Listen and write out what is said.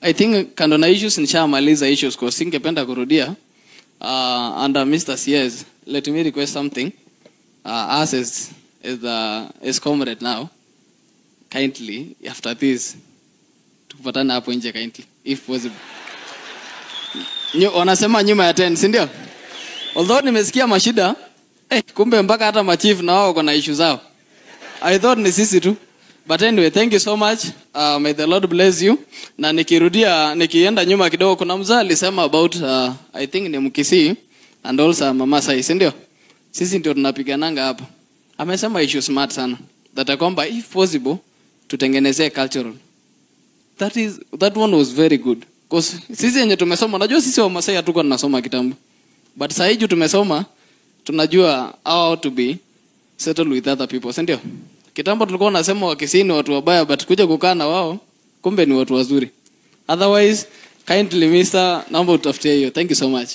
I think kando na issues nishamaliza issues kwa singependa kurudia. Under Mr. CS, let me request something. Us as comrade now, kindly after this tukupatane hapo nje kindly if possible. Wanasema nyuma ya 10, si ndio? Although nimesikia mashida, kumbe mpaka hata machief na wao wako na issue zao. I thought ni sisi tu. But anyway, thank you so much. May the Lord bless you. Na nikirudia, nikienda nyuma kidogo, kuna mzee alisema about I think ni Mkisii and also Mama Sai, si ndio? Sisi ndio tunapigananga hapa. Amesema issue smart sana. That kwamba if possible tutengenezee cultural. That one was very good. Because sisi yenye tumesoma, unajua sisi wa Masai hatukuwa tunasoma kitambo. But sasa hivi tumesoma, tunajua how to be settled with other people, si ndio? Kitambo tulikuwa tunasema Wakisii ni watu wabaya, but kuja kukaa na wao kumbe ni watu wazuri. Otherwise, kindly Mr., naomba utafutie hiyo. Thank you so much.